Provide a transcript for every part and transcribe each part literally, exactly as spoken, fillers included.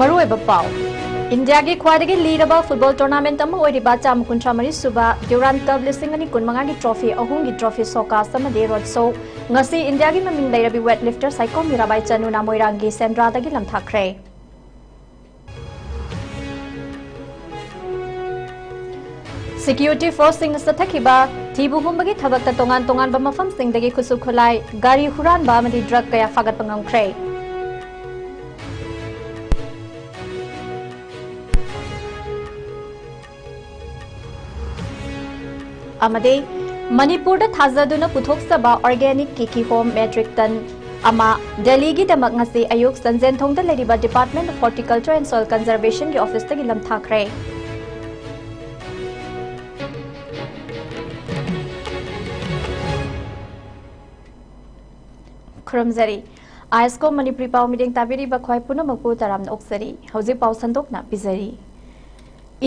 ꯃꯔꯨꯑꯣꯏꯕ ꯄꯥꯎ꯫ ꯏꯟꯗꯤꯌꯥꯒꯤ ꯈ꯭ꯋꯥꯏꯗꯒꯤ ꯂꯤꯔꯕ ꯐꯨꯠꯕꯣꯜ ꯇꯣꯔꯅꯥꯃꯦꯟꯠ ꯑꯃ ꯑꯣꯏꯔꯤꯕ ꯆꯥꯝꯃ ꯀꯨꯟꯊ꯭ꯔꯥ ꯃꯔꯤ ꯁꯨꯕ ꯗ꯭ꯌꯨꯔꯥꯟ ꯀꯞ ꯂꯤꯁꯤꯡ ꯑꯅꯤ ꯀꯨꯟ ꯃꯉꯥꯒꯤ ꯇ꯭ꯔꯣꯐꯤ ꯑꯍꯨꯝꯒꯤ ꯇ꯭ꯔꯣꯐꯤ ꯁꯣꯀꯥꯁ ꯑꯃꯗꯤ ꯔꯣꯗ ꯁꯣ ꯉꯁꯤ ꯏꯟꯗꯤꯌꯥꯒꯤ ꯃꯃꯤꯡ ꯂꯩꯔꯕꯤ ꯋꯦꯠ ꯂꯤꯐꯇꯔ ꯁꯥꯏꯈꯣꯝ ꯃꯤꯔꯥꯕꯥꯏ ꯆꯅꯨꯅ ꯃꯣꯏꯔꯥꯡꯒꯤ ꯁꯦꯟꯗ꯭ꯔꯥꯗꯒꯤ ꯂꯝꯊꯥꯈ꯭ꯔꯦ꯫ ꯁꯦꯀ꯭ꯌꯨꯔꯤꯇꯤ ꯐꯣꯔꯁꯁꯤꯡꯅ ꯆꯠꯊꯈꯤꯕ ꯊꯤꯕ ꯍꯨꯝꯕꯒꯤ ꯊꯕꯛꯇ ꯇꯣꯉꯥꯟ ꯇꯣꯉꯥꯟꯕ ꯃꯐꯝꯁꯤꯡꯗꯒꯤ ꯈꯨꯠꯁꯨ ꯈꯨꯠꯂꯥꯏ, ꯒꯥꯔꯤ ꯍꯨꯔꯥꯟꯕ ꯑꯃꯗꯤ ꯗ꯭ꯔꯒ ꯀꯌꯥ ꯐꯥꯒꯠꯄ ꯉꯝꯈ꯭ꯔꯦ꯫ ꯑꯃꯗꯤ ꯃꯅꯤꯄꯨꯔꯗ ꯊꯥꯖꯗꯨꯅ ꯄꯨꯊꯣꯛꯆꯕ ꯑꯣꯔꯒꯥꯅꯤꯛꯀꯤ ꯀꯤꯍꯣꯝ ꯃꯦꯇ꯭ꯔꯤꯛ ꯇꯟ ꯑꯃ ꯗꯦꯜꯂꯤꯒꯤꯗꯃꯛ ꯉꯁꯤ ꯑꯌꯨꯛ ꯁꯟꯖꯦꯟꯊꯣꯡꯗ ꯂꯩꯔꯤꯕ Department of Horticulture and Soil Conservationꯒꯤ ꯑꯣꯐꯤꯁꯇꯒꯤ ꯂꯝꯊꯥꯈ꯭ꯔꯦ꯫ ꯈꯨꯔꯨꯝꯖꯔꯤ꯫ ꯑꯥꯏꯁꯀꯣ Manipuri ꯄꯥꯎ ꯃꯤꯠꯌꯦꯡ ꯇꯥꯕꯤꯔꯤꯕ ꯈ꯭ꯋꯥꯏ ꯄꯨꯝꯅꯃꯛꯄꯨ ꯇꯔꯥꯝꯅ ꯑꯣꯛꯆꯔꯤ꯫ ꯍꯧꯖꯤꯛ ꯄꯥꯎ ꯁꯟꯗꯣꯛꯅ ꯄꯤꯖꯔꯤ꯫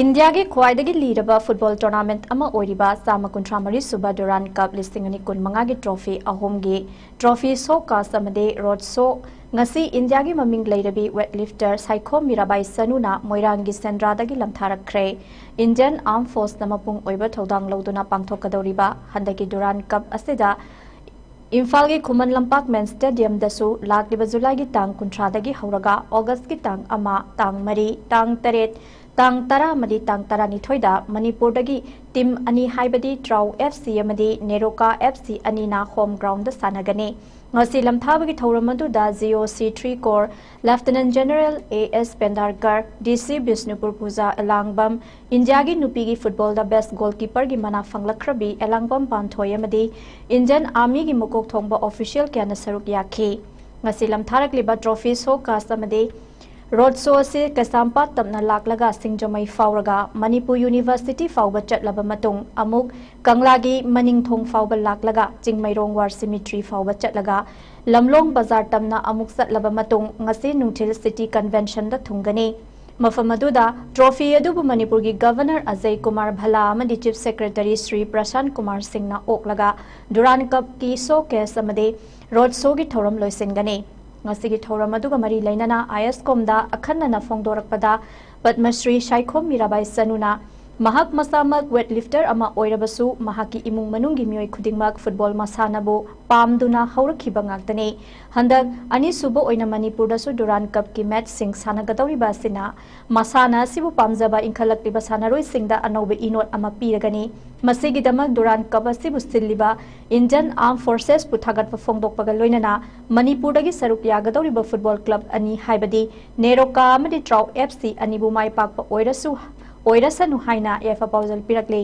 ꯏꯟꯗꯤꯌꯥꯒꯤ ꯈ꯭ꯋꯥꯏꯗꯒꯤ ꯂꯤꯔꯕ ꯐꯨꯠꯕꯣꯜ ꯇꯣꯔꯅꯥꯃꯦꯟꯠ ꯑꯃ ꯑꯣꯏꯔꯤꯕ ꯆꯥꯝꯃ ꯀꯨꯟꯊ꯭ꯔꯥ ꯃꯔꯤ ꯁꯨꯕ ꯗ꯭ꯌꯨꯔꯥꯟ ꯀꯞ ꯂꯤꯁꯤꯡ ꯑꯅꯤ ꯀꯨꯟ ꯃꯉꯥꯒꯤ ꯇ꯭ꯔꯣꯐꯤ ꯑꯍꯨꯝꯒꯤ ꯇ꯭ꯔꯣꯐꯤ ꯁꯣ ꯀꯥꯁ ꯑꯃꯗꯤ ꯔꯣꯗ ꯁꯣ ꯉꯁꯤ ꯏꯟꯗꯤꯌꯥꯒꯤ ꯃꯃꯤꯡ ꯂꯩꯔꯕꯤ ꯋꯦꯠ ꯂꯤꯐꯇꯔ ꯁꯥꯏꯈꯣꯝ ꯃꯤꯔꯥꯕꯥꯏ ꯆꯅꯨꯅ ꯃꯣꯏꯔꯥꯡꯒꯤ ꯁꯦꯟꯗ꯭ꯔꯥꯗꯒꯤ ꯂꯝꯊꯥꯔꯛꯈ꯭ꯔꯦ꯫ ꯏꯟꯗꯤꯌꯟ ꯑꯥꯔꯝ ꯐꯣꯔꯁꯅ ꯃꯄꯨꯡ ꯑꯣꯏꯕ ꯊꯧꯗꯥꯡ ꯂꯧꯗꯨꯅ ꯄꯥꯡꯊꯣꯛꯀꯗꯧꯔꯤꯕ ꯍꯟꯗꯛꯀꯤ ꯗ꯭ꯌꯨꯔꯥꯟ ꯀꯞ ꯑꯁꯤꯗ ꯏꯝꯐꯥꯜꯒꯤ ꯈꯨꯃꯟ ꯂꯝꯄꯥꯛ ꯃꯦꯟ ꯁ꯭ꯇꯦꯗꯤꯌꯝꯗꯁꯨ ꯂꯥꯛꯂꯤꯕ ꯖꯨꯂꯥꯏꯒꯤ ꯇꯥꯡ ꯀꯨꯟꯊ꯭ꯔꯥꯗꯒꯤ ꯍꯧꯔꯒ ꯑꯣꯒꯁꯀꯤ ꯇꯥꯡ ꯑꯃ, ꯇꯥꯡ ꯃꯔꯤ, ꯇꯥꯡ ꯇꯔꯦꯠ, ꯇꯥꯡ ꯇꯔꯥ ꯑꯃꯗꯤ ꯇꯥꯡ ꯇꯔꯥꯅꯤꯊꯣꯏꯗ ꯃꯅꯤꯄꯨꯔꯗꯒꯤ ꯇꯤꯝ ꯑꯅꯤ ꯍꯥꯏꯕꯗꯤ ꯇ꯭ꯔꯥꯎ ꯑꯦꯐ ꯁꯤ ꯑꯃꯗꯤ ꯅꯦꯔꯣꯀꯥ ꯑꯦꯐ ꯁꯤ ꯑꯅꯤꯅ ꯍꯣꯝ ꯒ꯭ꯔꯥꯎꯟꯗ ꯁꯥꯟꯅꯒꯅꯤ꯫ ꯉꯁꯤ ꯂꯝꯊꯥꯕꯒꯤ ꯊꯧꯔꯝ ꯑꯗꯨꯗ G O C three corps lieutenant general A S Pendharkar, D C Bishnupur ꯄꯨꯖꯥ ꯑꯦꯂꯥꯡꯕꯝ, ꯏꯟꯗꯤꯌꯥꯒꯤ ꯅꯨꯄꯤꯒꯤ ꯐꯨꯠꯕꯣꯜꯗ ꯕꯦꯁ ꯒꯣꯜꯀꯤꯄꯔꯒꯤ ꯃꯅꯥ ꯐꯪꯂꯛꯈ꯭ꯔꯕꯤ ꯑꯦꯂꯥꯡꯕꯝ ꯄꯥꯟꯊꯣꯏ ꯑꯃꯗꯤ ꯏꯟꯗꯤꯌꯟ ꯑꯥꯔꯃꯤꯒꯤ ꯃꯀꯣꯛ ꯊꯣꯡꯕ ꯑꯣꯐꯤꯁꯤꯌꯦꯜ ꯀꯌꯥꯅ ꯁꯔꯨꯛ ꯌꯥꯈꯤ꯫ ꯉꯁꯤ ꯂꯝꯊꯥꯔꯛꯂꯤꯕ ꯇ꯭ꯔꯣꯐꯤ ꯁꯣ ꯀꯥꯁ ꯑꯃꯗꯤ ꯔꯣꯗ ꯁꯣ ꯑꯁꯤ ꯀꯩꯁꯥꯝꯄꯥꯠ ꯇꯝꯅ ꯂꯥꯛꯂꯒ ꯁꯤꯡꯖꯃꯩ ꯐꯥꯎꯔꯒ ꯃꯅꯤꯄꯨꯔ ꯌꯨꯅꯤꯚꯔꯁꯤꯇꯤ ꯐꯥꯎꯕ ꯆꯠꯂꯕ ꯃꯇꯨꯡ ꯑꯃꯨꯛ ꯀꯪꯂꯥꯒꯤ ꯃꯅꯤꯡꯊꯣꯡ ꯐꯥꯎꯕ ꯂꯥꯛꯂꯒ ꯆꯤꯡꯃꯩꯔꯣꯡ ꯋꯥꯔ ꯁꯤꯃꯤꯇ꯭ꯔꯤ ꯐꯥꯎꯕ ꯆꯠꯂꯒ ꯂꯝꯂꯣꯡ ꯕꯖꯥꯔ ꯇꯝꯅ ꯑꯃꯨꯛ ꯆꯠꯂꯕ ꯃꯇꯨꯡ ꯉꯁꯤ ꯅꯨꯡꯊꯤꯜ ꯁꯤꯇꯤ ꯀꯟꯚꯦꯟꯁꯟꯗ ꯊꯨꯡꯒꯅꯤ꯫ ꯃꯐꯝ ꯑꯗꯨꯗ ꯇ꯭ꯔꯣꯐꯤ ꯑꯗꯨꯕꯨ ꯃꯅꯤꯄꯨꯔꯒꯤ ꯒꯚꯔꯅꯔ ꯑꯖꯌ ꯀꯨꯃꯥꯔ ꯚꯜꯂꯥ ꯑꯃꯗꯤ ꯆꯤꯐ ꯁꯦꯀ꯭ꯔꯦꯇꯔꯤ ꯁ꯭ꯔꯤ ꯄ꯭ꯔꯁꯥꯟ ꯀꯨꯃꯥꯔ ꯁꯤꯡꯅ ꯑꯣꯛꯂꯒ ꯗ꯭ꯌꯨꯔꯥꯟ ꯀꯞꯀꯤ ꯁꯣ ꯀꯦꯁ ꯑꯃꯗꯤ ꯔꯣꯗ ꯁꯣꯒꯤ ꯊꯧꯔꯝ ꯂꯣꯏꯁꯤꯟꯒꯅꯤ꯫ ꯉꯁꯤꯒꯤ ꯊꯧꯔꯝ ꯑꯗꯨꯒ ꯃꯔꯤ ꯂꯩꯅꯅ ꯑꯥꯏ ꯑꯦꯁ ꯀꯣꯝꯗ ꯑꯈꯟꯅꯅ ꯐꯣꯡꯗꯣꯔꯛꯄꯗ, ꯄꯗꯃꯁ꯭ꯔꯤ ꯁꯥꯏꯈꯣꯝ ꯃꯤꯔꯥꯕꯥꯏ ꯆꯅꯨꯅ ꯃꯍꯥꯛ ꯃꯁꯥꯃꯛ weight lifter ꯑꯃ ꯑꯣꯏꯔꯕꯁꯨ, ꯃꯍꯥꯛꯀꯤ ꯏꯃꯨꯡ ꯃꯅꯨꯡꯒꯤ ꯃꯤꯑꯣꯏ ꯈꯨꯗꯤꯡꯃꯛ ꯐꯨꯠꯕꯣꯜ ꯃꯁꯥꯟꯅꯕꯨ ꯄꯥꯝꯗꯨꯅ ꯍꯧꯔꯛꯈꯤꯕ ꯉꯥꯛꯇꯅꯤ꯫ ꯍꯟꯗꯛ ꯑꯅꯤꯁꯨꯕ ꯑꯣꯏꯅ ꯃꯅꯤꯄꯨꯔꯗꯁꯨ ꯗꯨꯔꯥꯟ ꯀꯞꯀꯤ ꯃꯦꯠꯆꯁꯤꯡ ꯁꯥꯟꯅꯒꯗꯧꯔꯤꯕ ꯑꯁꯤꯅ ꯃꯁꯥꯟꯅ ꯑꯁꯤꯕꯨ ꯄꯥꯝꯖꯕ ꯏꯟꯈꯠꯂꯛꯂꯤꯕ ꯁꯥꯟꯅꯔꯣꯏꯁꯤꯡꯗ ꯑꯅꯧꯕ ꯏꯅꯣꯠ ꯑꯃ ꯄꯤꯔꯒꯅꯤ꯫ ꯃꯁꯤꯒꯤꯗꯃꯛ ꯗꯨꯔꯥꯟ ꯀꯞ ꯑꯁꯤꯕꯨ ꯁꯤꯜꯂꯤꯕ Indian Armed Forcesꯄꯨ ꯊꯥꯒꯠꯄ ꯐꯣꯡꯗꯣꯛꯄꯒ ꯂꯣꯏꯅꯅ ꯃꯅꯤꯄꯨꯔꯗꯒꯤ ꯁꯔꯨꯛ ꯌꯥꯒꯗꯧꯔꯤꯕ ꯐꯨꯠꯕꯣꯜ ꯀ꯭ꯂꯕ ꯑꯅꯤ, ꯍꯥꯏꯕꯗꯤ ꯅꯦꯔꯣꯀꯥ ꯑꯃꯗꯤ ꯇ꯭ꯔꯥꯎ ꯑꯦꯐ ꯁꯤ ꯑꯅꯤꯕꯨ ꯃꯥꯏ ꯄꯥꯛꯄ ꯑꯣꯏꯔꯁꯨ, ꯑꯣꯏꯔꯁꯅꯨ ꯍꯥꯏꯅ ꯌꯥꯏꯐ ꯄꯥꯎꯖꯦꯜ ꯄꯤꯔꯛꯂꯤ꯫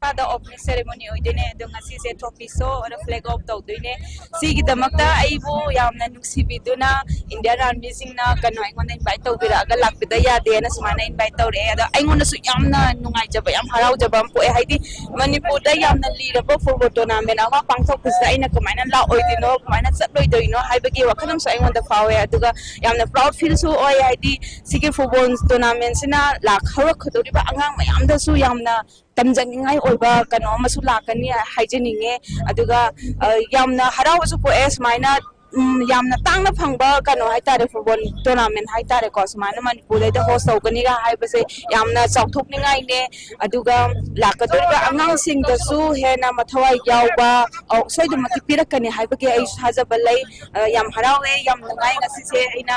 ꯃꯈꯥꯗ opening ceremony ꯑꯣꯏꯗꯣꯏꯅꯦ꯫ ꯑꯗꯣ ꯉꯁꯤꯁꯦ trophy show ꯑꯗ flag off ꯇꯧꯗꯣꯏꯅꯦ꯫ ꯁꯤꯒꯤꯗꯃꯛꯇ ꯑꯩꯕꯨ ꯌꯥꯝꯅ ꯅꯨꯡꯁꯤꯕꯤꯗꯨꯅ Indian Armyꯁꯤꯡꯅ ꯀꯩꯅꯣ ꯑꯩꯉꯣꯟꯗ invite ꯇꯧꯕꯤꯔꯛꯑꯒ ꯂꯥꯛꯄꯤꯗ ꯌꯥꯗꯦꯅ ꯁꯨꯃꯥꯏꯅ invite ꯇꯧꯔꯛꯑꯦ꯫ ꯑꯗꯣ ꯑꯩꯉꯣꯟꯗꯁꯨ ꯌꯥꯝꯅ ꯅꯨꯡꯉꯥꯏꯖꯕ, ꯌꯥꯝ ꯍꯔꯥꯎꯖꯕ ꯑꯃ ꯄꯣꯛꯑꯦ꯫ ꯍꯥꯏꯗꯤ ꯃꯅꯤꯄꯨꯔꯗ ꯌꯥꯝꯅ ꯂꯤꯔꯕ football tournament ꯑꯃ ꯄꯥꯡꯊꯣꯛꯄꯁꯤꯗ ꯑꯩꯅ ꯀꯃꯥꯏꯅ ꯂꯥꯛꯑꯣꯏꯗꯣꯏꯅꯣ, ꯀꯃꯥꯏꯅ ꯆꯠꯂꯣꯏꯗꯣꯏꯅꯣ ꯍꯥꯏꯕꯒꯤ ꯋꯥꯈꯜ ꯑꯃꯁꯨ ꯑꯩꯉꯣꯟꯗ ꯐꯥꯎꯋꯦ꯫ ꯑꯗꯨꯒ ꯌꯥꯝꯅ proud feelꯁꯨ ꯑꯣꯏ꯫ ꯍꯥꯏꯗꯤ ꯁꯤꯒꯤ football tournamentꯁꯤꯅ ꯂꯥꯛ ꯍꯧꯔꯛꯀꯗꯧꯔꯤꯕ ꯑꯉꯥꯡ ꯃꯌꯥꯝꯗꯁꯨ ꯌꯥꯝꯅ ꯇꯝꯖꯅꯤꯡꯉꯥꯏ ꯑꯣꯏꯕ ꯀꯩꯅꯣ ꯑꯃꯁꯨ ꯂꯥꯛꯀꯅꯤ ꯍꯥꯏꯖꯅꯤꯡꯉꯦ꯫ ꯑꯗꯨꯒ ꯑ, ꯌꯥꯝꯅ ꯍꯔꯥꯎꯕꯁꯨ ꯄꯣꯛꯑꯦ꯫ ꯁꯨꯃꯥꯏꯅ ꯎꯝ, ꯌꯥꯝꯅ ꯇꯥꯡꯅ ꯐꯪꯕ ꯀꯩꯅꯣ ꯍꯥꯏꯇꯥꯔꯦ, football tournament ꯍꯥꯏꯇꯥꯔꯦꯀꯣ, ꯁꯨꯃꯥꯏꯅ ꯃꯅꯤꯄꯨꯔꯗꯩꯗ host ꯇꯧꯒꯅꯤꯒ ꯍꯥꯏꯕꯁꯦ ꯌꯥꯝꯅ ꯆꯥꯎꯊꯣꯛꯅꯤꯡꯉꯥꯏꯅꯦ꯫ ꯑꯗꯨꯒ ꯂꯥꯛꯀꯗꯧꯔꯤꯕ ꯑꯉꯥꯡꯁꯤꯡꯗꯁꯨ ꯍꯦꯟꯅ ꯃꯊꯋꯥꯏ ꯌꯥꯎꯕ, ꯑ, ꯁꯣꯏꯗꯅꯃꯛꯀꯤ ꯄꯤꯔꯛꯀꯅꯤ ꯍꯥꯏꯕꯒꯤ ꯑꯩ ꯊꯥꯖꯕ ꯂꯩ꯫ ꯑ, ꯌꯥꯝ ꯍꯔꯥꯎꯋꯦ, ꯌꯥꯝ ꯅꯨꯡꯉꯥꯏ ꯉꯁꯤꯁꯦ꯫ ꯑꯩꯅ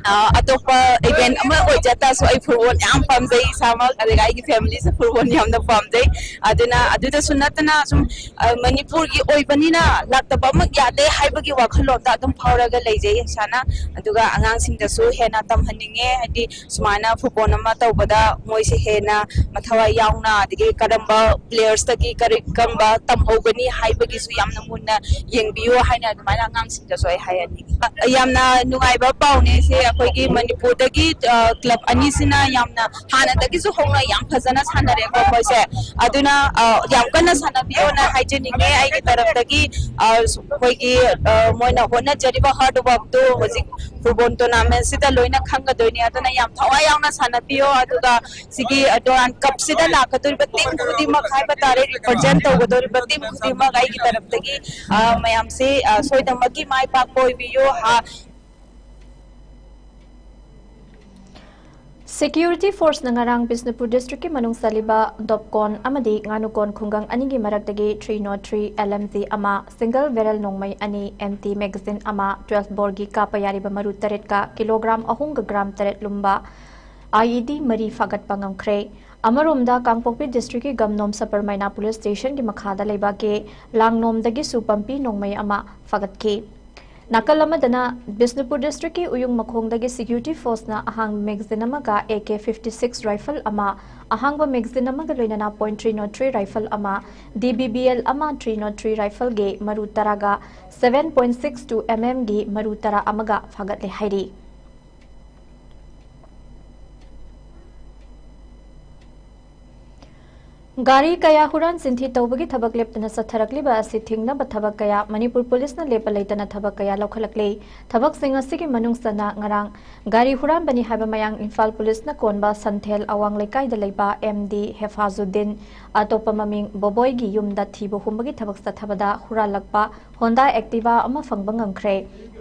ꯑ, ꯑꯇꯣꯞꯄ event ꯑꯃ ꯑꯣꯏꯖ ꯇꯥꯔꯁꯨ ꯑꯩ football ꯌꯥꯝ ꯄꯥꯝꯖꯩ ꯏꯁꯥꯃꯛ, ꯑꯗꯨꯒ ꯑꯩꯒꯤ familyꯁꯨ football ꯌꯥꯝꯅ ꯄꯥꯝꯖꯩ꯫ ꯑꯗꯨꯅ ꯑꯗꯨꯗꯁꯨ ꯅꯠꯇꯅ ꯁꯨꯝ, ꯑ, ꯃꯅꯤꯄꯨꯔꯒꯤ ꯑꯣꯏꯕꯅꯤꯅ ꯂꯥꯛꯇꯕ ꯑꯃ ꯌꯥꯗꯦ ꯍꯥꯏꯕꯒꯤ ꯋꯥꯈꯜꯂꯣꯟꯗ ꯑꯗꯨꯝ ꯐꯥꯎꯔꯒ ꯂꯩꯖꯩ ꯏꯁꯥꯅ꯫ ꯑꯗꯨꯒ ꯑꯉꯥꯡꯁꯤꯡꯗꯁꯨ ꯍꯦꯟꯅ ꯇꯝꯍꯟꯅꯤꯡꯉꯦ, ꯍꯥꯏꯗꯤ ꯁꯨꯃꯥꯏꯅ football ꯑꯃ ꯇꯧꯕꯗ ꯃꯣꯏꯁꯦ ꯍꯦꯟꯅ ꯃꯊꯋꯥꯏ ꯌꯥꯎꯅ, ꯑꯗꯒꯤ ꯀꯔꯝꯕ playersꯇꯒꯤ ꯀꯔꯤ, ꯀꯔꯝꯕ ꯇꯝꯍꯧꯒꯅꯤ ꯍꯥꯏꯕꯒꯤꯁꯨ ꯌꯥꯝꯅ ꯃꯨꯟꯅ ꯌꯦꯡꯕꯤꯌꯨ ꯍꯥꯏꯅ ꯑꯗꯨꯃꯥꯏꯅ ꯑꯉꯥꯡꯁꯤꯡꯗꯁꯨ ꯑꯩ ꯍꯥꯏꯍꯟꯅꯤꯡꯉꯤ꯫ ꯑ, ꯌꯥꯝꯅ ꯅꯨꯡꯉꯥꯏꯕ ꯄꯥꯎꯅꯦ ꯁꯤ꯫ ꯑꯩꯈꯣꯏꯒꯤ ꯃꯅꯤꯄꯨꯔꯗꯒꯤ club ꯑꯅꯤꯁꯤꯅ ꯌꯥꯝꯅ ꯍꯥꯟꯅꯗꯒꯤꯁꯨ ꯍꯧꯅ ꯌꯥꯝ ꯐꯖꯅ ꯁꯥꯟꯅꯔꯦꯀꯣ ꯃꯣꯏꯁꯦ꯫ ꯑꯗꯨꯅ ꯌꯥꯝ ꯀꯟꯅ ꯁꯥꯟꯅꯕꯤꯌꯣꯅ ꯍꯥꯏꯖꯅꯤꯡꯉꯦ ꯑꯩꯒꯤ ꯇꯔꯞꯇꯒꯤ꯫ ꯑꯩꯈꯣꯏꯒꯤ ꯃꯣꯏꯅ ꯍꯣꯠꯅꯖꯔꯤꯕ hard workꯇꯨ ꯍꯧꯖꯤꯛ football tournamentꯁꯤꯗ ꯂꯣꯏꯅ ꯈꯪꯒꯗꯣꯏꯅꯦ꯫ ꯑꯗꯨꯅ ꯌꯥꯝ ꯊꯋꯥꯏ ꯌꯥꯎꯅ ꯁꯥꯟꯅꯕꯤꯌꯣ꯫ ꯑꯗꯨꯒ ꯁꯤꯒꯤ Durand Cupꯁꯤꯗ ꯂꯥꯛꯀꯗꯧꯔꯤꯕ team ꯈꯨꯗꯤꯡꯃꯛ ꯍꯥꯏꯕ ꯇꯥꯔꯦ, represent ꯇꯧꯒꯗꯧꯔꯤꯕ team ꯈꯨꯗꯤꯡꯃꯛ ꯑꯩꯒꯤ ꯇꯔꯞꯇꯒꯤ ꯃꯌꯥꯝꯁꯤ ꯁꯣꯏꯗꯅꯃꯛꯀꯤ ꯃꯥꯏ ꯄꯥꯛꯄ ꯑꯣꯏꯕꯤꯌꯨ꯫ Security Forceꯅ ꯉꯔꯥꯡ ꯕꯤꯁꯅꯨꯄꯨꯔ districtꯀꯤ ꯃꯅꯨꯡ ꯆꯜꯂꯤꯕ ꯗꯣꯞꯀꯣꯟ ꯑꯃꯗꯤ ꯉꯥꯅꯨꯀꯣꯟ ꯈꯨꯡꯒꯪ ꯑꯅꯤꯒꯤ ꯃꯔꯛꯇꯒꯤ three not three LMG ꯑꯃ, single barrel ꯅꯣꯡꯃꯩ ꯑꯅꯤ, empty magazine ꯑꯃ, twelve boreꯒꯤ ꯀꯥꯞꯄ ꯌꯥꯔꯤꯕ ꯃꯔꯨ ꯇꯔꯦꯠꯀ kilogram ꯑꯍꯨꯝꯒ gram ꯇꯔꯦꯠ ꯂꯨꯝꯕ IED ꯃꯔꯤ ꯐꯥꯒꯠꯄ ꯉꯝꯈ꯭ꯔꯦ꯫ ꯑꯃꯔꯣꯝꯗ, ꯀꯥꯡꯄꯣꯛꯄꯤ districtꯀꯤ ꯒꯝꯅꯣꯝ ꯁꯄꯔꯃꯩꯅꯥ police stationꯒꯤ ꯃꯈꯥꯗ ꯂꯩꯕ ꯀꯦ ꯂꯥꯡꯅꯣꯝꯗꯒꯤꯁꯨ ꯄꯝꯄꯤ ꯅꯣꯡꯃꯩ ꯑꯃ ꯐꯥꯒꯠꯈꯤ꯫ ꯅꯥꯀꯜ ꯑꯃꯗꯅ, ꯕꯤꯁꯅꯨꯄꯨꯔ districtꯀꯤ ꯎꯌꯨꯡ ꯃꯈꯣꯡꯗꯒꯤ security forceꯅ ꯑꯍꯥꯡꯕ magazine ꯑꯃꯒ AK fifty six rifle ꯑꯃ, ꯑꯍꯥꯡꯕ magazine ꯑꯃꯒ ꯂꯣꯏꯅꯅ point three not three rifle ꯑꯃ, DBBL ꯑꯃ, three not three rifleꯒꯤ ꯃꯔꯨ ꯇꯔꯥꯒ seven point six two mmꯒꯤ ꯃꯔꯨ ꯇꯔꯥ ꯑꯃꯒ ꯐꯥꯒꯠꯂꯦ ꯍꯥꯏꯔꯤ꯫ ꯒꯥꯔꯤ ꯀꯌꯥ ꯍꯨꯔꯥꯟ ꯆꯤꯟꯊꯤ ꯇꯧꯕꯒꯤ ꯊꯕꯛ ꯂꯦꯞꯇꯅ ꯆꯠꯊꯔꯛꯂꯤꯕ ꯑꯁꯤ ꯊꯤꯡꯅꯕ ꯊꯕꯛ ꯀꯌꯥ ꯃꯅꯤꯄꯨꯔ ꯄꯨꯂꯤꯁꯅ ꯂꯦꯞꯄ ꯂꯩꯇꯅ ꯊꯕꯛ ꯀꯌꯥ ꯂꯧꯈꯠꯂꯛꯂꯤ꯫ ꯊꯕꯛꯁꯤꯡ ꯑꯁꯤꯒꯤ ꯃꯅꯨꯡ ꯆꯟꯅ ꯉꯔꯥꯡ ꯒꯥꯔꯤ ꯍꯨꯔꯥꯟꯕꯅꯤ ꯍꯥꯏꯕ ꯃꯌꯥꯡ ꯏꯝꯐꯥꯜ ꯄꯨꯂꯤꯁꯅ ꯀꯣꯟꯕ ꯁꯟꯊꯦꯜ ꯑꯋꯥꯡ ꯂꯩꯀꯥꯏꯗ ꯂꯩꯕ MD ꯍꯦꯐꯥꯖꯨꯗꯤꯟ, ꯑꯇꯣꯞꯄ ꯃꯃꯤꯡ ꯕꯣꯕꯣꯏꯒꯤ ꯌꯨꯝꯗ ꯊꯤꯕ ꯍꯨꯝꯕꯒꯤ ꯊꯕꯛ ꯆꯠꯊꯕꯗ ꯍꯨꯔꯥꯜꯂꯛꯄ Honda Activa ꯑꯃ ꯐꯪꯕ ꯉꯝꯈ꯭ꯔꯦ꯫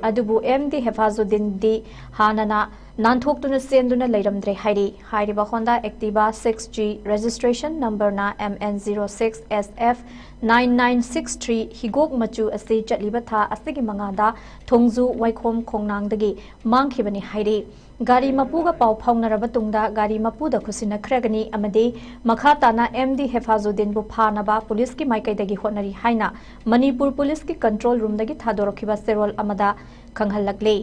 ꯑꯗꯨꯕꯨ MD ꯍꯦꯐꯥꯖꯨꯗꯤꯟꯗꯤ ꯍꯥꯟꯅꯅ ꯅꯥꯟꯊꯣꯛꯇꯨꯅ ꯆꯦꯟꯗꯨꯅ ꯂꯩꯔꯝꯗ꯭ꯔꯦ ꯍꯥꯏꯔꯤ꯫ ꯍꯥꯏꯔꯤꯕ Honda Activa six G registration numberꯅ MN zero six SF nine nine six three ꯍꯤꯒꯣꯛ ꯃꯆꯨ ꯑꯁꯤ ꯆꯠꯂꯤꯕ ꯊꯥ ꯑꯁꯤꯒꯤ ꯃꯉꯥꯗ ꯊꯣꯡꯖꯨ ꯋꯥꯏꯈꯣꯝ ꯈꯣꯡꯅꯥꯡꯗꯒꯤ ꯃꯥꯡꯈꯤꯕꯅꯤ ꯍꯥꯏꯔꯤ꯫ ꯒꯥꯔꯤ ꯃꯄꯨꯒ ꯄꯥꯎ ꯐꯥꯎꯅꯔꯕ ꯇꯨꯡꯗ ꯒꯥꯔꯤ ꯃꯄꯨꯗ ꯈꯨꯠꯁꯤꯟꯅꯈ꯭ꯔꯒꯅꯤ ꯑꯃꯗꯤ ꯃꯈꯥ ꯇꯥꯅ MD ꯍꯦꯐꯥꯖꯨꯗꯤꯟꯕꯨ ꯐꯥꯅꯕ ꯄꯨꯂꯤꯁꯀꯤ ꯃꯥꯏꯀꯩꯗꯒꯤ ꯍꯣꯠꯅꯔꯤ ꯍꯥꯏꯅ ꯃꯅꯤꯄꯨꯔ ꯄꯨꯂꯤꯁꯀꯤ control roomꯗꯒꯤ ꯊꯥꯗꯣꯔꯛꯈꯤꯕ ꯆꯦꯔꯣꯜ ꯑꯃꯗ ꯈꯪꯍꯜꯂꯛꯂꯤ꯫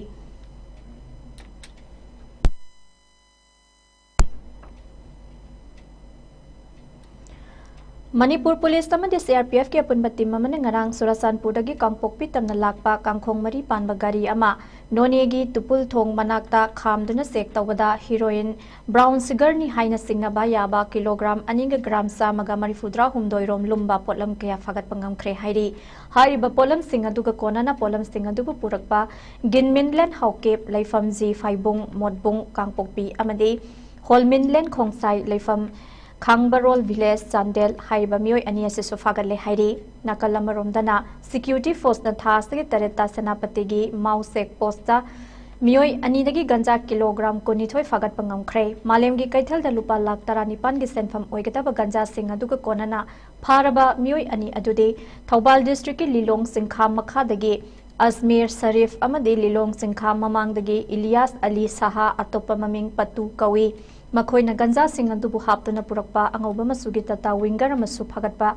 ꯃꯅꯤꯄꯨꯔ ꯄꯨꯂꯤꯁ ꯑꯃꯗꯤ ꯁꯤ ꯑꯥꯔ ꯄꯤ ꯑꯦꯐꯀꯤ ꯑꯄꯨꯟꯕ ꯇꯤꯝ ꯑꯃꯅ ꯉꯔꯥꯡ ꯆꯨꯔꯥꯆꯥꯟꯄꯨꯔꯗꯒꯤ ꯀꯥꯡꯄꯣꯛꯄꯤ ꯇꯝꯅ ꯂꯥꯛꯄ ꯀꯥꯡꯈꯣꯡ ꯃꯔꯤ ꯄꯥꯟꯕ ꯒꯥꯔꯤ ꯑꯃ ꯅꯣꯅꯦꯒꯤ ꯇꯨꯄꯨꯜ ꯊꯣꯡ ꯃꯅꯥꯛꯇ ꯈꯥꯝꯗꯨꯅ ꯆꯦꯛ ꯇꯧꯕꯗ ꯍꯤꯔꯣꯏꯟ ꯕ꯭ꯔꯥꯎꯟ ꯁꯨꯒꯔꯅꯤ ꯍꯥꯏꯅ ꯆꯤꯡꯅꯕ ꯌꯥꯕ ꯀꯤꯂꯣꯒ꯭ꯔꯥꯝ ꯑꯅꯤꯒ ꯒ꯭ꯔꯥꯝ ꯆꯥꯝꯃꯒ ꯃꯔꯤꯐꯨꯇꯔꯥ ꯍꯨꯝꯗꯣꯏ ꯔꯣꯝ ꯂꯨꯝꯕ ꯄꯣꯠꯂꯝ ꯀꯌꯥ ꯐꯥꯒꯠꯄ ꯉꯝꯈ꯭ꯔꯦ ꯍꯥꯏꯔꯤ꯫ ꯍꯥꯏꯔꯤꯕ ꯄꯣꯠꯂꯝꯁꯤꯡ ꯑꯗꯨꯒ ꯀꯣꯟꯅꯅ ꯄꯣꯠꯂꯝꯁꯤꯡ ꯑꯗꯨꯕꯨ ꯄꯨꯔꯛꯄ ꯒꯤꯟꯃꯤꯟꯂꯦꯟ ꯍꯥꯎꯀꯦꯞ, ꯂꯩꯐꯝ ꯖꯤ ꯐꯥꯏꯕꯨꯡ, ꯃꯣꯠꯕꯨꯡ, ꯀꯥꯡꯄꯣꯛꯄꯤ ꯑꯃꯗꯤ ꯍꯣꯜꯃꯤꯟꯂꯦꯟ ꯈꯣꯡꯁꯥꯏ, ꯂꯩꯐꯝ ꯈꯥꯡꯕꯔꯣꯜ ꯚꯤꯂꯦꯖ, ꯆꯥꯟꯗꯦꯜ ꯍꯥꯏꯔꯤꯕ ꯃꯤꯑꯣꯏ ꯑꯅꯤ ꯑꯁꯤꯁꯨ ꯐꯥꯒꯠꯂꯦ ꯍꯥꯏꯔꯤ꯫ ꯅꯥꯀꯜ ꯑꯃꯔꯣꯝꯗꯅ, ꯁꯤꯀ꯭ꯌꯨꯔꯤꯇꯤ ꯐꯣꯔꯁꯅ ꯊꯥ ꯑꯁꯤꯒꯤ ꯇꯔꯦꯠꯇ ꯁꯦꯅꯥꯄꯇꯤꯒꯤ ꯃꯥꯎ ꯆꯦꯛ ꯄꯣꯁꯇ ꯃꯤꯑꯣꯏ ꯑꯅꯤꯗꯒꯤ ꯒꯟꯖꯥ ꯀꯤꯂꯣꯒ꯭ꯔꯥꯝ ꯀꯨꯟꯅꯤꯊꯣꯏ ꯐꯥꯒꯠꯄ ꯉꯝꯈ꯭ꯔꯦ꯫ ꯃꯥꯂꯦꯝꯒꯤ ꯀꯩꯊꯦꯜꯗ ꯂꯨꯄꯥ ꯂꯥꯈ ꯇꯔꯥꯅꯤꯄꯥꯟꯒꯤ ꯁꯦꯟꯐꯝ ꯑꯣꯏꯒꯗꯕ ꯒꯟꯖꯥꯁꯤꯡ ꯑꯗꯨꯒ ꯀꯣꯟꯅꯅ ꯐꯥꯔꯕ ꯃꯤꯑꯣꯏ ꯑꯅꯤ ꯑꯗꯨꯗꯤ ꯊꯧꯕꯥꯜ ꯗꯤꯁꯇ꯭ꯔꯤꯛꯀꯤ ꯂꯤꯂꯣꯡ ꯆꯤꯡꯈꯥ ꯃꯈꯥꯗꯒꯤ ꯑꯖꯃꯤꯔ ꯁꯔꯤꯐ ꯑꯃꯗꯤ ꯂꯤꯂꯣꯡ ꯆꯤꯡꯈꯥ ꯃꯃꯥꯡꯗꯒꯤ ꯏꯂꯤꯌꯥꯁ ꯑꯂꯤ ꯁꯍꯥ, ꯑꯇꯣꯞꯄ ꯃꯃꯤꯡ ꯄꯠꯇꯨ ꯀꯧꯏ꯫ ꯃꯈꯣꯏꯅ ꯒꯟꯖꯥꯁꯤꯡ ꯑꯗꯨꯕꯨ ꯍꯥꯞꯇꯨꯅ ꯄꯨꯔꯛꯄ ꯑꯉꯧꯕ ꯃꯆꯨꯒꯤ ꯇꯥꯇꯥ ꯋꯤꯡꯒꯔ ꯑꯃꯁꯨ ꯐꯥꯒꯠꯄ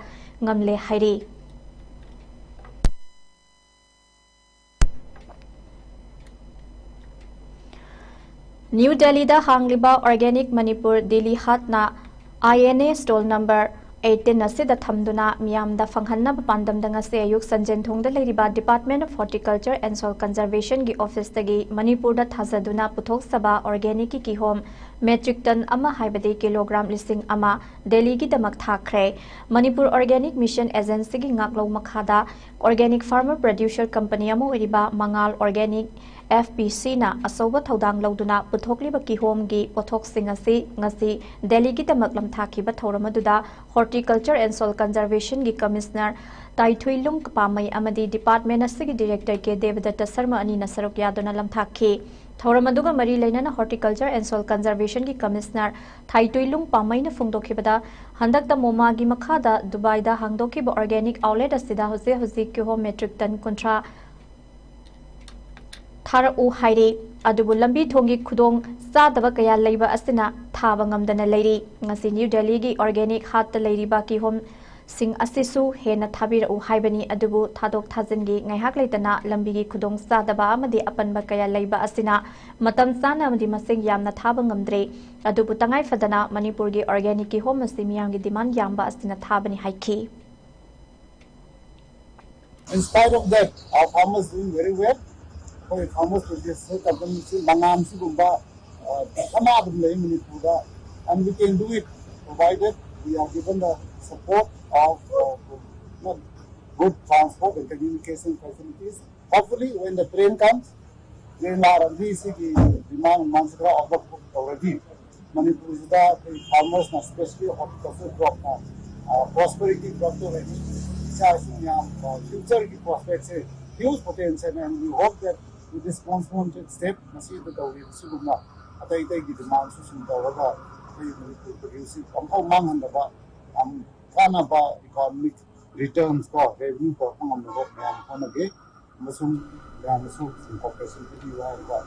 ꯉꯝꯂꯦ ꯍꯥꯏꯔꯤ꯫ ꯅ꯭ꯌꯨ ꯗꯦꯜꯂꯤꯗ ꯍꯥꯡꯂꯤꯕ ꯑꯣꯔꯒꯥꯅꯤꯛ ꯃꯅꯤꯄꯨꯔ ꯗꯤꯜꯂꯤ ꯍꯥꯠꯅ I N A stall number eighteen ꯑꯁꯤꯗ ꯊꯝꯗꯨꯅ ꯃꯤꯌꯥꯝꯗ ꯐꯪꯍꯟꯅꯕ ꯄꯥꯟꯗꯝꯗ ꯉꯁꯤ ꯑꯌꯨꯛ ꯁꯟꯖꯦꯟꯊꯣꯡꯗ ꯂꯩꯔꯤꯕ department of horticulture and soil ꯀꯟꯖꯔꯚꯦꯁꯟꯒꯤ ꯑꯣꯐꯤꯁꯇꯒꯤ ꯃꯅꯤꯄꯨꯔꯗ ꯊꯥꯖꯗꯨꯅ ꯄꯨꯊꯣꯛꯆꯕ ꯑꯣꯔꯒꯥꯅꯤꯛꯀꯤ ꯀꯤꯍꯣꯝ ꯃꯦꯇ꯭ꯔꯤꯛ ꯇꯟ ꯑꯃ, ꯍꯥꯏꯕꯗꯤ ꯀꯤꯂꯣꯒ꯭ꯔꯥꯝ ꯂꯤꯁꯤꯡ ꯑꯃ, ꯗꯦꯜꯂꯤꯒꯤꯗꯃꯛ ꯊꯥꯈ꯭ꯔꯦ꯫ ꯃꯅꯤꯄꯨꯔ ꯑꯣꯔꯒꯥꯅꯤꯛ ꯃꯤꯁꯟ ꯑꯦꯖꯦꯟꯁꯤꯒꯤ ꯉꯥꯛꯂꯧ ꯃꯈꯥꯗ ꯑꯣꯔꯒꯥꯅꯤꯛ ꯐꯥꯔꯃꯔ ꯄ꯭ꯔꯗ꯭ꯌꯨꯁꯔ ꯀꯝꯄꯅꯤ ꯑꯃ ꯑꯣꯏꯔꯤꯕ ꯃꯉꯥꯜ ꯑꯣꯔꯒꯥꯅꯤꯛ, ꯑꯦꯐ ꯄꯤ ꯁꯤꯅ ꯑꯆꯧꯕ ꯊꯧꯗꯥꯡ ꯂꯧꯗꯨꯅ ꯄꯨꯊꯣꯛꯂꯤꯕ ꯀꯤꯍꯣꯝꯒꯤ ꯄꯣꯠꯊꯣꯛꯁꯤꯡ ꯑꯁꯤ ꯉꯁꯤ ꯗꯦꯜꯂꯤꯒꯤꯗꯃꯛ ꯂꯝꯊꯥꯈꯤꯕ ꯊꯧꯔꯝ ꯑꯗꯨꯗ ꯍꯣꯔꯇꯤꯀꯜꯆꯔ ꯑꯦꯟ ꯁꯣꯏꯜ ꯀꯟꯖꯔꯚꯦꯁꯟꯒꯤ ꯀꯃꯤꯁꯅꯔ ꯇꯥꯏꯊꯨꯏꯂꯨꯡ ꯄꯥꯃꯩ ꯑꯃꯗꯤ ꯗꯤꯄꯥꯔꯠꯃꯦꯟ ꯑꯁꯤꯒꯤ ꯗꯤꯔꯦꯛꯇꯔ ꯀꯦ ꯗꯦꯕꯗꯠꯇ ꯁꯔꯃ ꯑꯅꯤꯅ ꯁꯔꯨꯛ ꯌꯥꯗꯨꯅ ꯂꯝꯊꯥꯛꯈꯤ꯫ ꯊꯧꯔꯝ ꯑꯗꯨꯒ ꯃꯔꯤ ꯂꯩꯅꯅ ꯍꯣꯔꯇꯤꯀꯜꯆꯔ ꯑꯦꯟ ꯁꯣꯏꯜ ꯀꯟꯖꯔꯚꯦꯁꯟꯒꯤ ꯀꯃꯤꯁꯅꯔ ꯊꯥꯏꯇꯨꯏꯂꯨꯡ ꯄꯥꯃꯩꯅ ꯐꯣꯡꯗꯣꯛꯈꯤꯕꯗ, ꯍꯟꯗꯛꯇ ꯃꯣꯃꯥꯒꯤ ꯃꯈꯥꯗ ꯗꯨꯕꯥꯏꯗ ꯍꯥꯡꯗꯣꯛꯈꯤꯕ ꯑꯣꯔꯒꯥꯅꯤꯛ ꯑꯥꯎꯠꯂꯦꯠ ꯑꯁꯤꯗ ꯍꯧꯖꯤꯛ ꯍꯧꯖꯤꯛ ꯀꯤꯍꯣꯝ ꯃꯦꯇ꯭ꯔꯤꯛ ꯇꯟ ꯀꯨꯟꯊ꯭ꯔꯥ ꯊꯥꯔꯛꯎ ꯍꯥꯏꯔꯤ꯫ ꯑꯗꯨꯕꯨ ꯂꯝꯕꯤ ꯊꯣꯡꯒꯤ ꯈꯨꯗꯣꯡ ꯆꯥꯗꯕ ꯀꯌꯥ ꯂꯩꯕ ꯑꯁꯤꯅ ꯊꯥꯕ ꯉꯝꯗꯅ ꯂꯩꯔꯤ꯫ ꯉꯁꯤ ꯅ꯭ꯌꯨ ꯗꯦꯜꯂꯤꯒꯤ ꯑꯣꯔꯒꯥꯅꯤꯛ ꯍꯥꯠꯇ ꯂꯩꯔꯤꯕ ꯀꯤꯍꯣꯝ ꯁꯤꯡ ꯑꯁꯤꯁꯨ ꯍꯦꯟꯅ ꯊꯥꯕꯤꯔꯛꯎ ꯍꯥꯏꯕꯅꯤ꯫ ꯑꯗꯨꯕꯨ ꯊꯥꯗꯣꯛ ꯊꯥꯖꯤꯟꯒꯤ ꯉꯥꯏꯍꯥꯛ ꯂꯩꯇꯅ ꯂꯝꯕꯤꯒꯤ ꯈꯨꯗꯣꯡ ꯆꯥꯗꯕ ꯑꯃꯗꯤ ꯑꯄꯟꯕ ꯀꯌꯥ ꯂꯩꯕ ꯑꯁꯤꯅ ꯃꯇꯝ ꯆꯥꯅ ꯑꯃꯗꯤ ꯃꯁꯤꯡ ꯌꯥꯝꯅ ꯊꯥꯕ ꯉꯝꯗ꯭ꯔꯦ꯫ ꯑꯗꯨꯕꯨ ꯇꯉꯥꯏ ꯐꯗꯅ ꯃꯅꯤꯄꯨꯔꯒꯤ organic ꯀꯤꯍꯣꯝ ꯑꯁꯤ ꯃꯤꯌꯥꯝꯒꯤ demand ꯌꯥꯝꯕ ꯑꯁꯤꯅ ꯊꯥꯕꯅꯤ ꯍꯥꯏꯈꯤ꯫ In spite of that, our farmers doing very well. ꯑꯩꯈꯣꯏ farmers producer company ꯁꯤ ꯃꯉꯥꯝ ꯁꯤꯒꯨꯝꯕ ꯗꯁꯥ ꯑꯗꯨꯝ ꯂꯩ ꯃꯅꯤꯄꯨꯔꯗ, and we can do it provided we are given the support of uh, good transport and communication facilities. Hopefully, when the train comes, train ꯂꯥꯛꯑꯗꯤ ꯁꯤꯒꯤ demand ꯃꯥꯡꯁꯤ ꯈꯔ overcome ꯇꯧꯔꯗꯤ ꯃꯅꯤꯄꯨꯔꯁꯤꯗ ꯑꯩꯈꯣꯏ farmers ꯅ, specially horticulture crop ꯅ prosperity crop ꯇꯧꯔꯗꯤ ꯏꯆꯥ ꯏꯁꯨ ꯃꯌꯥꯝ future ꯒꯤ prospect say huge potential, and we hope that with this concerted step ꯉꯁꯤꯗ ꯇꯧꯔꯤꯕ ꯁꯤꯒꯨꯝꯅ ꯑꯇꯩ ꯑꯇꯩꯒꯤ demand ꯁꯨ ꯁꯨꯝ ꯇꯧꯔꯒ ꯑꯩꯈꯣꯏ ꯃꯅꯤꯄꯨꯔ produce ꯁꯤ ꯑꯃꯐꯥꯎ ꯃꯥꯡꯍꯟꯗꯕ ꯌꯥꯝ ꯀꯥꯟꯅꯕ economic returns ꯀꯣ revenue ꯄꯨꯔꯛꯄ ꯉꯝꯅꯕ ꯃꯌꯥꯝ ꯍꯣꯠꯅꯒꯦ ꯑꯃꯁꯨꯡ ꯃꯌꯥꯝꯅꯁꯨ ꯁꯨꯝ cooperation ꯄꯤꯕꯤꯌꯨ ꯍꯥꯏꯔꯒ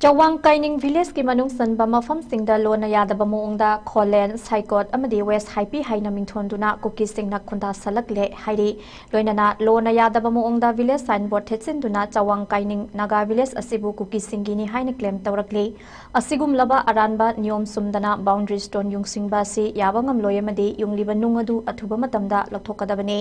ꯆꯋꯥꯡ ꯀꯥꯏꯅꯤꯡ village ꯀꯤ ꯃꯅꯨꯡ ꯆꯟꯕ ꯃꯐꯝꯁꯤꯡꯗ ꯂꯣꯟꯅ ꯌꯥꯗꯕ ꯃꯑꯣꯡꯗ ꯈꯣꯂꯦꯟ, ꯁꯥꯏꯀꯣꯠ ꯑꯃꯗꯤ ꯋꯦꯁ ꯍꯥꯏꯄꯤ ꯍꯥꯏꯅ ꯃꯤꯡꯊꯣꯟꯗꯨꯅ ꯀꯨꯀꯤꯁꯤꯡꯅ ꯈꯨꯟꯗꯥꯁꯜꯂꯛꯂꯦ ꯍꯥꯏꯔꯤ꯫ ꯂꯣꯏꯅꯅ ꯂꯣꯟꯅ ꯌꯥꯗꯕ ꯃꯑꯣꯡꯗ village sign board ꯊꯦꯠꯆꯤꯟꯗꯨꯅ ꯆꯋꯥꯡ ꯀꯥꯏꯅꯤꯡ Naga village ꯑꯁꯤꯕꯨ ꯀꯨꯀꯤꯁꯤꯡꯒꯤꯅꯤ ꯍꯥꯏꯅ claim ꯇꯧꯔꯛꯂꯤ꯫ ꯑꯁꯤꯒꯨꯝꯂꯕ ꯑꯔꯥꯟꯕ ꯅꯤꯌꯣꯝ ꯆꯨꯝꯗꯅ boundary stone ꯌꯨꯡꯁꯤꯟꯕ ꯑꯁꯤ ꯌꯥꯕ ꯉꯝꯂꯣꯏ ꯑꯃꯗꯤ ꯌꯨꯡꯂꯤꯕ ꯅꯨꯡ ꯑꯗꯨ ꯑꯊꯨꯕ ꯃꯇꯝꯗ ꯂꯧꯊꯣꯛꯀꯗꯕꯅꯤ꯫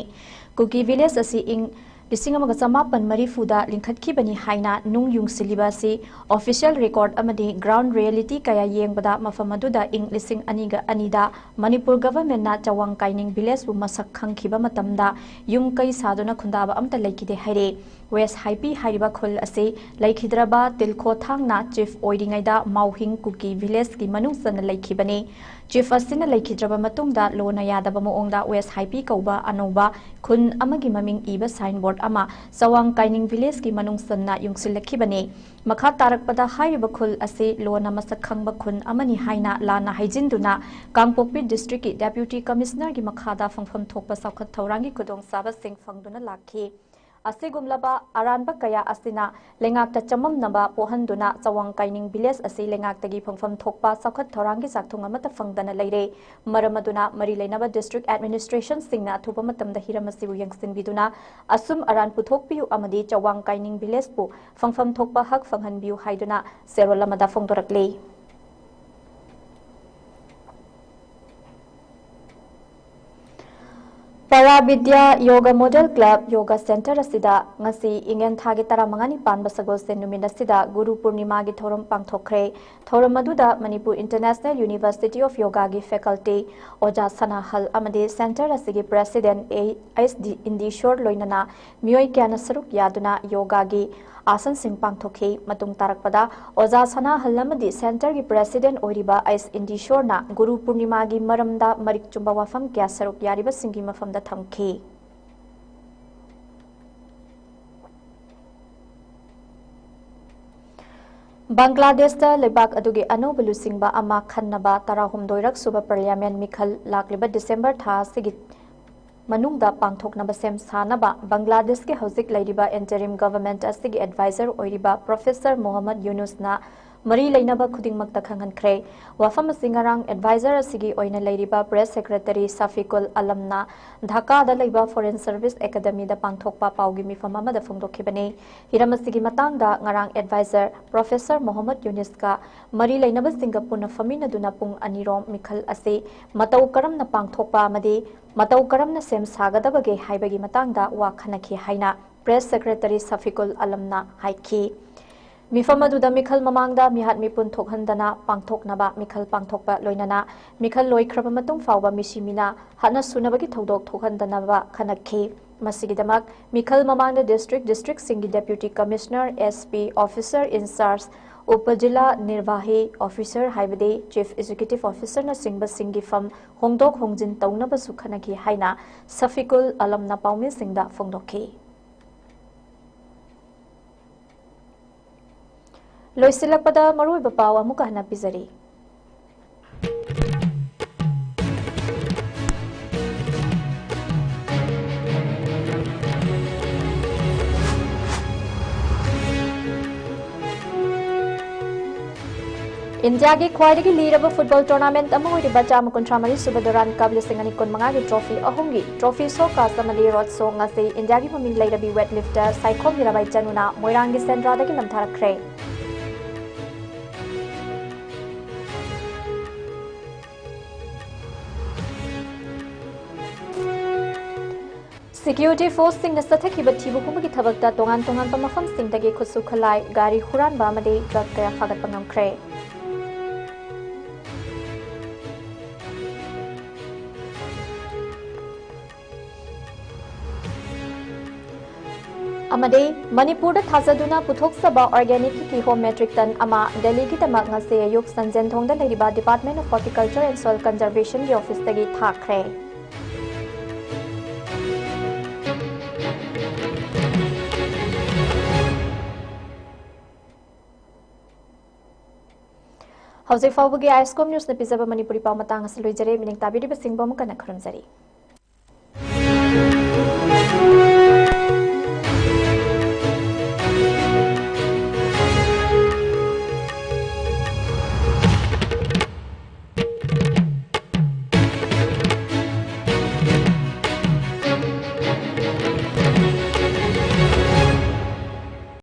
ꯀꯨꯀꯤ village ꯑꯁꯤ ꯏꯪ ꯂꯤꯁꯤꯡ ꯑꯃꯒ ꯆꯃꯥꯄꯟ ꯃꯔꯤꯐꯨꯗ ꯂꯤꯡꯈꯠꯈꯤꯕꯅꯤ ꯍꯥꯏꯅ ꯅꯨꯡ ꯌꯨꯡꯁꯤꯜꯂꯤꯕ ꯑꯁꯤ official record ꯑꯃꯗꯤ ground reality ꯀꯌꯥ ꯌꯦꯡꯕꯗ ꯃꯐꯝ ꯑꯗꯨꯗ ꯏꯪ ꯂꯤꯁꯤꯡ ꯑꯅꯤꯒ ꯑꯅꯤꯗ ꯃꯅꯤꯄꯨꯔ government ꯅ ꯆꯋꯥꯡ ꯀꯥꯏꯅꯤꯡ village ꯕꯨ ꯃꯁꯛ ꯈꯪꯈꯤꯕ ꯃꯇꯝꯗ ꯌꯨꯝ ꯀꯩ ꯁꯥꯗꯨꯅ ꯈꯨꯟꯗꯥꯕ ꯑꯝꯇ ꯂꯩꯈꯤꯗꯦ ꯍꯥꯏꯔꯤ꯫ ꯋꯦꯁ ꯍꯥꯏꯄꯤ ꯍꯥꯏꯔꯤꯕ ꯈꯨꯜ ꯑꯁꯤ ꯂꯩꯈꯤꯗ꯭ꯔꯕ ꯇꯤꯜꯈꯣ ꯊꯥꯡꯅ chief ꯑꯣꯏꯔꯤꯉꯩꯗ ꯃꯥꯎꯍꯤꯡ ꯀꯨꯀꯤ village ꯀꯤ ꯃꯅꯨꯡ ꯆꯟꯅ ꯂꯩꯈꯤꯕꯅꯤ꯫ Chief ꯑꯁꯤꯅ ꯂꯩꯈꯤꯗ꯭ꯔꯕ ꯃꯇꯨꯡꯗ ꯂꯣꯟꯅ ꯌꯥꯗꯕ ꯃꯑꯣꯡꯗ ꯋꯦꯁ ꯍꯥꯏꯄꯤ ꯀꯧꯕ ꯑꯅꯧꯕ ꯈꯨꯟ ꯑꯃꯒꯤ ꯃꯃꯤꯡ ꯏꯕ sign board ꯑꯃ ꯆꯋꯥꯡ ꯀꯥꯏꯅꯤꯡ village ꯀꯤ ꯃꯅꯨꯡ ꯆꯟꯅ ꯌꯨꯡꯁꯤꯜꯂꯛꯈꯤꯕꯅꯤ꯫ ꯃꯈꯥ ꯇꯥꯔꯛꯄꯗ ꯍꯥꯏꯔꯤꯕ ꯈꯨꯜ ꯑꯁꯤ ꯂꯣꯟꯅ ꯃꯁꯛ ꯈꯪꯕ ꯈꯨꯟ ꯑꯃꯅꯤ ꯍꯥꯏꯅ ꯂꯥꯟꯅ ꯍꯥꯏꯖꯤꯟꯗꯨꯅ ꯀꯥꯡꯄꯣꯛꯄꯤ district ꯀꯤ deputy commissioner ꯒꯤ ꯃꯈꯥꯗ ꯐꯪꯐꯝ ꯊꯣꯛꯄ ꯆꯥꯎꯈꯠ ꯊꯧꯔꯥꯡꯒꯤ ꯈꯨꯗꯣꯡꯆꯥꯕꯁꯤꯡ ꯐꯪꯗꯨꯅ ꯂꯥꯛꯈꯤ꯫ ꯑꯁꯤꯒꯨꯝꯂꯕ ꯑꯔꯥꯟꯕ ꯀꯌꯥ ꯑꯁꯤꯅ ꯂꯩꯉꯥꯛꯇ ꯆꯃꯝꯅꯕ ꯄꯣꯛꯍꯟꯗꯨꯅ ꯆꯋꯥꯡ ꯀꯥꯏꯅꯤꯡ ꯚꯤꯂꯦꯖ ꯑꯁꯤ ꯂꯩꯉꯥꯛꯇꯒꯤ ꯐꯪꯐꯝ ꯊꯣꯛꯄ ꯆꯥꯎꯈꯠ ꯊꯧꯔꯥꯡꯒꯤ ꯆꯥꯛꯊꯨꯡ ꯑꯃꯠꯇ ꯐꯪꯗꯅ ꯂꯩꯔꯦ꯫ ꯃꯔꯝ ꯑꯗꯨꯅ ꯃꯔꯤ ꯂꯩꯅꯕ ꯗꯤꯁꯇ꯭ꯔꯤꯛ ꯑꯦꯗꯃꯤꯅꯤꯁꯇ꯭ꯔꯦꯁꯟꯁꯤꯡꯅ ꯑꯊꯨꯕ ꯃꯇꯝꯗ ꯍꯤꯔꯝ ꯑꯁꯤꯕꯨ ꯌꯦꯡꯁꯤꯟꯕꯤꯗꯨꯅ ꯑꯁꯨꯝ ꯑꯔꯥꯟ ꯄꯨꯊꯣꯛꯄꯤꯌꯨ ꯑꯃꯗꯤ ꯆꯋꯥꯡ ꯀꯥꯏꯅꯤꯡ ꯚꯤꯂꯦꯖꯄꯨ ꯐꯪꯐꯝ ꯊꯣꯛꯄ ꯍꯛ ꯐꯪꯍꯟꯕꯤꯌꯨ ꯍꯥꯏꯗꯨꯅ ꯆꯦꯔꯣꯜ ꯑꯃꯗ ꯐꯣꯡꯗꯣꯔꯛꯂꯤ꯫ ꯄꯔꯥꯕꯤꯗ꯭ꯌꯥ ꯌꯣꯒ ꯃꯣꯗꯦꯜ ꯀ꯭ꯂꯕ ꯌꯣꯒ ꯁꯦꯟꯇꯔ ꯑꯁꯤꯗ ꯉꯁꯤ ꯏꯉꯦꯟ ꯊꯥꯒꯤ ꯇꯔꯥꯃꯉꯥꯅꯤ ꯄꯥꯟꯕ ꯁꯒꯣꯜꯁꯦꯟ ꯅꯨꯃꯤꯠ ꯑꯁꯤꯗ ꯒꯨꯔꯨ ꯄꯨꯔꯅꯤꯃꯥꯒꯤ ꯊꯧꯔꯝ ꯄꯥꯡꯊꯣꯛꯈ꯭ꯔꯦ꯫ ꯊꯧꯔꯝ ꯑꯗꯨꯗ ꯃꯅꯤꯄꯨꯔ ꯏꯟꯇꯔꯅꯦꯁꯅꯦꯜ ꯌꯨꯅꯤꯚꯔꯁꯤꯇꯤ ꯑꯣꯐ ꯌꯣꯒꯥꯒꯤ ꯐꯦꯀꯜꯇꯤ ꯑꯣꯖꯥ ꯁꯅꯥꯍꯜ ꯑꯃꯗꯤ ꯁꯦꯟꯇꯔ ꯑꯁꯤꯒꯤ ꯄ꯭ꯔꯦꯁꯤꯗꯦꯟ ꯑꯦ ꯑꯩꯆ ꯗꯤ ꯏꯟꯗꯤꯁꯣꯔ ꯂꯣꯏꯅꯅ ꯃꯤꯑꯣꯏ ꯀꯌꯥꯅ ꯁꯔꯨꯛ ꯌꯥꯗꯨꯅ ꯌꯣꯒꯥꯒꯤ ꯑꯥꯁꯟꯁꯤꯡ ꯄꯥꯡꯊꯣꯛꯈꯤ꯫ ꯃꯇꯨꯡ ꯇꯥꯔꯛꯄꯗ ꯑꯣꯖꯥ ꯁꯅꯥꯍꯜ ꯑꯃꯗꯤ ꯁꯦꯟꯇꯔꯒꯤ ꯄ꯭ꯔꯦꯁꯤꯗꯦꯟ ꯑꯣꯏꯔꯤꯕ ꯑꯩꯆ ꯏꯟꯗꯤꯁꯣꯔꯅ ꯒꯨꯔꯨ ꯄꯨꯔꯅꯤꯃꯥꯒꯤ ꯃꯔꯝꯗ ꯃꯔꯤꯛ ꯆꯨꯝꯕ ꯋꯥꯐꯝ ꯀꯌꯥ ꯁꯔꯨꯛ ꯌꯥꯔꯤꯕꯁꯤꯡꯒꯤ ꯃꯐꯝꯗ ꯊꯝꯈꯤ꯫ ꯕꯪꯒ꯭ꯂꯥꯗꯦꯁꯇ ꯂꯩꯕꯥꯛ ꯑꯗꯨꯒꯤ ꯑꯅꯧꯕ ꯂꯨꯆꯤꯡꯕ ꯑꯃ ꯈꯟꯅꯕ ꯇꯔꯥꯍꯨꯝꯗꯣꯏꯔꯛ ꯁꯨꯕ ꯄꯥꯔꯂꯤꯌꯥꯃꯦꯟ ꯃꯤꯈꯜ ꯂꯥꯛꯂꯤꯕ ꯗꯤꯁꯦꯝꯕꯔ ꯊꯥ ꯑꯁꯤꯒꯤ ꯃꯅꯨꯡꯗ ꯄꯥꯡꯊꯣꯛꯅꯕ ꯁꯦꯝ ꯁꯥꯅꯕ ꯕꯪꯒ꯭ꯂꯥꯗꯦꯁꯀꯤ ꯍꯧꯖꯤꯛ ꯂꯩꯔꯤꯕ ꯏꯟꯇꯔꯤꯝ ꯒꯚꯔꯟꯃꯦꯟꯠ ꯑꯁꯤꯒꯤ ꯑꯦꯗꯚꯥꯏꯖꯔ ꯑꯣꯏꯔꯤꯕ ꯄ꯭ꯔꯣꯐꯦꯁꯔ ꯃꯣꯍꯝꯃꯗ ꯌꯨꯅꯨꯁꯅ ꯃꯔꯤ ꯂꯩꯅꯕ ꯈꯨꯗꯤꯡꯃꯛꯇ ꯈꯪꯍꯟꯈ꯭ꯔꯦ꯫ ꯋꯥꯐꯝ ꯑꯁꯤ ꯉꯔꯥꯡ ꯑꯦꯗꯚꯥꯏꯖꯔ ꯑꯁꯤꯒꯤ ꯑꯣꯏꯅ ꯂꯩꯔꯤꯕ ꯄ꯭ꯔꯦꯁ ꯁꯦꯀ꯭ꯔꯦꯇꯔꯤ ꯁꯐꯤꯀꯨꯜ ꯑꯂꯝꯅ ꯙꯥꯀꯥꯗ ꯂꯩꯕ ꯐꯣꯔꯦꯟ ꯁꯔꯚꯤꯁ ꯑꯦꯀꯥꯗꯃꯤꯗ ꯄꯥꯡꯊꯣꯛꯄ ꯄꯥꯎꯒꯤ ꯃꯤꯐꯝ ꯑꯃꯗ ꯐꯣꯡꯗꯣꯛꯈꯤꯕꯅꯤ꯫ ꯍꯤꯔꯝ ꯑꯁꯤꯒꯤ ꯃꯇꯥꯡꯗ ꯉꯔꯥꯡ ꯑꯦꯗꯚꯥꯏꯖꯔ ꯄ꯭ꯔꯣꯐꯦꯁꯔ ꯃꯣꯍꯝꯃꯗ ꯌꯨꯅꯤꯁꯀ ꯃꯔꯤ ꯂꯩꯅꯕꯁꯤꯡꯒ ꯄꯨꯟꯅ ꯐꯝꯃꯤꯟꯅꯗꯨꯅ ꯄꯨꯡ ꯑꯅꯤꯔꯣꯝ ꯃꯤꯈꯜ ꯑꯁꯤ ꯃꯇꯧ ꯀꯔꯝꯅ ꯄꯥꯡꯊꯣꯛꯄ ꯑꯃꯗꯤ ꯃꯇꯧ ꯀꯔꯝꯅ ꯁꯦꯝ ꯁꯥꯒꯗꯕꯒꯦ ꯍꯥꯏꯕꯒꯤ ꯃꯇꯥꯡꯗ ꯋꯥ ꯈꯟꯅꯈꯤ ꯍꯥꯏꯅ ꯄ꯭ꯔꯦꯁ ꯁꯦꯀ꯭ꯔꯦꯇꯔꯤ ꯁꯐꯤꯀꯨꯜ ꯑꯂꯝꯅ ꯍꯥꯏꯈꯤ꯫ ꯃꯤꯐꯝ ꯑꯗꯨꯗ ꯃꯤꯈꯜ ꯃꯃꯥꯡꯗ ꯃꯤꯍꯥꯠ ꯃꯤꯄꯨꯟ ꯊꯣꯛꯍꯟꯗꯅ ꯄꯥꯡꯊꯣꯛꯅꯕ ꯃꯤꯈꯜ ꯄꯥꯡꯊꯣꯛꯄ ꯂꯣꯏꯅꯅ ꯃꯤꯈꯜ ꯂꯣꯏꯈ꯭ꯔꯕ ꯃꯇꯨꯡ ꯐꯥꯎꯕ ꯃꯤꯁꯤ ꯃꯤꯅꯥ ꯍꯥꯠꯅ ꯁꯨꯅꯕꯒꯤ ꯊꯧꯗꯣꯛ ꯊꯣꯛꯍꯟꯗꯅꯕ ꯈꯟꯅꯈꯤ꯫ ꯃꯁꯤꯒꯤꯗꯃꯛ ꯃꯤꯈꯜ ꯃꯃꯥꯡꯗ ꯗꯤꯁꯇ꯭ꯔꯤꯛ, ꯗꯤꯁꯇ꯭ꯔꯤꯛꯁꯤꯡꯒꯤ deputy commissioner, S P, officer in charge, ꯎꯄ ꯖꯤꯂꯥ ꯅꯤꯔꯕꯥꯍꯤ ꯑꯣꯐꯤꯁꯔ ꯍꯥꯏꯕꯗꯤ ꯆꯤꯐ ꯑꯦꯛꯖꯤꯀ꯭ꯌꯨꯇꯤꯚ ꯑꯣꯐꯤꯁꯔꯅꯆꯤꯡꯕꯁꯤꯡꯒꯤ ꯐꯝ ꯍꯣꯡꯗꯣꯛ ꯍꯣꯡꯖꯤꯟ ꯇꯧꯅꯕꯁꯨ ꯈꯟꯅꯈꯤ ꯍꯥꯏꯅ ꯁꯐꯤꯀꯨꯜ ꯑꯂꯝꯅ ꯄꯥꯎꯃꯤꯁꯤꯡꯗ ꯐꯣꯡꯗꯣꯛꯈꯤ꯫ ꯂꯣꯏꯁꯤꯜꯂꯛꯄꯗ ꯃꯔꯨꯑꯣꯏꯕ ꯄꯥꯎ ꯑꯃꯨꯛꯀ ꯍꯟꯅ ꯄꯤꯖꯔꯤ꯫ ꯏꯟꯗꯤꯌꯥꯒꯤ ꯈ꯭ꯋꯥꯏꯗꯒꯤ ꯂꯤꯔꯕ ꯐꯨꯠꯕꯣꯜ ꯇꯣꯔꯅꯥꯃꯦꯟꯠ ꯑꯃ ꯑꯣꯏꯔꯤꯕ ꯆꯥꯝꯃ ꯀꯨꯟꯊ꯭ꯔꯥ ꯃꯔꯤ ꯁꯨꯕ ꯗꯨꯔꯥꯟ ꯀꯞ ꯂꯤꯁꯤꯡ ꯑꯅꯤ ꯀꯨꯟ ꯃꯉꯥꯒꯤ ꯇ꯭ꯔꯣꯐꯤ ꯑꯍꯨꯝꯒꯤ ꯇ꯭ꯔꯣꯐꯤ ꯁꯣ ꯀꯥꯁ ꯑꯃꯗꯤ ꯔꯣꯗ ꯁꯣ ꯉꯁꯤ ꯏꯟꯗꯤꯌꯥꯒꯤ ꯃꯃꯤꯡ ꯂꯩꯔꯕꯤ ꯋꯦꯠ ꯂꯤꯐꯇꯔ ꯁꯥꯏꯈꯣꯝ ꯃꯤꯔꯥꯕꯥꯏ ꯆꯅꯨꯅ ꯃꯣꯏꯔꯥꯡꯒꯤ ꯁꯦꯟꯗ꯭ꯔꯥꯗꯒꯤ ꯅꯝꯊꯔꯛꯈ꯭ꯔꯦ꯫ ꯁꯦꯀ꯭ꯌꯨꯔꯤꯇꯤ ꯐꯣꯔꯁꯁꯤꯡꯅ ꯆꯠꯊꯈꯤꯕ ꯊꯤꯕ ꯍꯨꯝꯕꯒꯤ ꯊꯕꯛꯇ ꯇꯣꯉꯥꯟ ꯇꯣꯉꯥꯟꯕ ꯃꯐꯝꯁꯤꯡꯗꯒꯤ ꯈꯨꯠꯁꯨ ꯈꯨꯠꯂꯥꯏ, ꯒꯥꯔꯤ ꯍꯨꯔꯥꯟꯕ ꯑꯃꯗꯤ ꯗ꯭ꯔꯒ ꯀꯌꯥ ꯐꯥꯒꯠꯄ ꯉꯝꯈ꯭ꯔꯦ꯫ ꯑꯃꯗꯤ ꯃꯅꯤꯄꯨꯔꯗ ꯊꯥꯖꯗꯨꯅ ꯄꯨꯊꯣꯛꯆꯕ ꯑꯣꯔꯒꯥꯅꯤꯛꯀꯤ ꯀꯤꯍꯣꯝ ꯃꯦꯇ꯭ꯔꯤꯛ ꯇꯟ ꯑꯃ ꯗꯦꯜꯂꯤꯒꯤꯗꯃꯛ ꯉꯁꯤ ꯑꯌꯨꯛ ꯁꯟꯖꯦꯟꯊꯣꯡꯗ ꯂꯩꯔꯤꯕ Department of Horticulture and Soil Conservationꯒꯤ ꯑꯣꯐꯤꯁꯇꯒꯤ ꯊꯥꯈ꯭ꯔꯦ꯫ ꯍꯧꯖꯤꯛ ꯐꯥꯎꯕꯒꯤ ꯑꯥꯏ ꯑꯦꯁ ꯀꯣꯝ ꯅ꯭ꯌꯨꯁꯅ ꯄꯤꯖꯕ ꯃꯅꯤꯄꯨꯔꯤ ꯄꯥꯎ ꯃꯇꯥꯡ ꯑꯁꯤ ꯂꯣꯏꯖꯔꯦ꯫ ꯃꯤꯅꯤꯡ ꯇꯥꯕꯤꯔꯤꯕꯁꯤꯡꯕꯨ ꯑꯃꯨꯛ ꯍꯟꯅ ꯈꯨꯔꯨꯝꯖꯔꯤ꯫